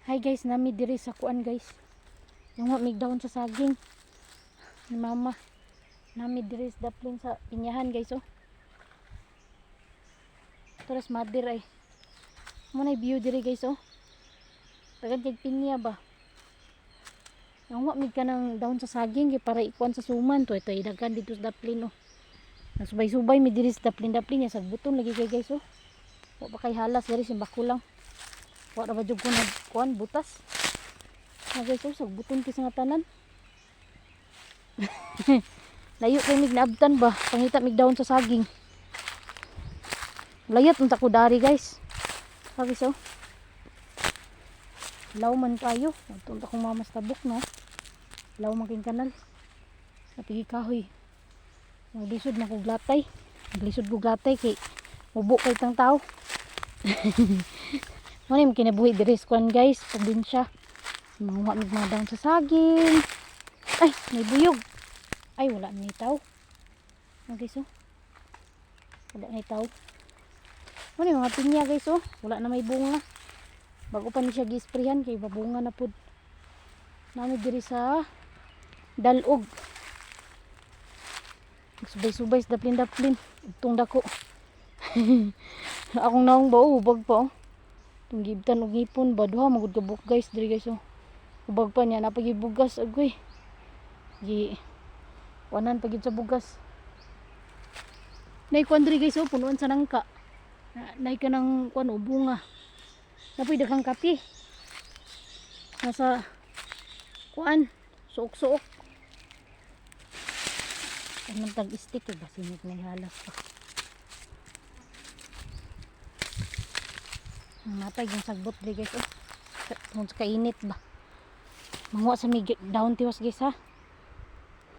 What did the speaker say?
Hi guys, nami diri sa kuan, guys. Nanguha mig dahon sa saging ni Mama. Nami diri sa daplin sa pinyahan, guys, oh. Taras mother ay. Mo na view diri, guys, oh. Daghan kay pinya ba. Nanguha mig kanang dahon sa saging kay para ikuan sa suman to. Ito ay daghan dito sa daplin, oh. Nasubay-subay mi diri sa daplin-daplin niya, sagbuton lagi kay, guys, oh. Wa pa kay halas diri, simbako lang. Wa ra ba jud ko nag kuan butas. Na guys, oh, sagbuton kay sa nga tanan. Layo kay mig naabtan ba, pangita mig dahon sa saging. Layat unta ko dari, guys. Sabi so. Law man kayo. Unta kong mamas tabok, no. Law man king kanal. Napigi kahoy. Maglisod na kog latay. Maglisod kog latay kay mubo kay tang tao. Mo ni kinabuhi diri sa kuan, guys, probinsya. Manguha mig mga dahon sa saging. Ay, may buyog. Ay, wala na tao. Oh, guys, oh. Wala na tao. Mo ni mga pinya, guys, oh. Wala na may bunga. Bago pa ni siya gi-sprayhan kay babunga na pud. Nami diri sa Dalog. Subay-subay sa daplin-daplin. Itong dako. Akong naong ba, oh, hubag pa, oh. Itong gibtan og ngipon ba, duha magud ka buok, guys, diri, guys, oh. Hubag pa niya napagibugas agoy. Gi kuanan pagid sa bugas. Nay kuan diri, guys, oh, punuan sa nangka. Nay kanang kuan, oh, bunga. Napoy daghang kape. Nasa kuan, suok-suok. Anong tag stick eh, basinit may halas pa. Matay yung sagbot diri, guys, oh. Tungod sa kainit ba. Manguha sa mig dahon tiwas, guys, ha.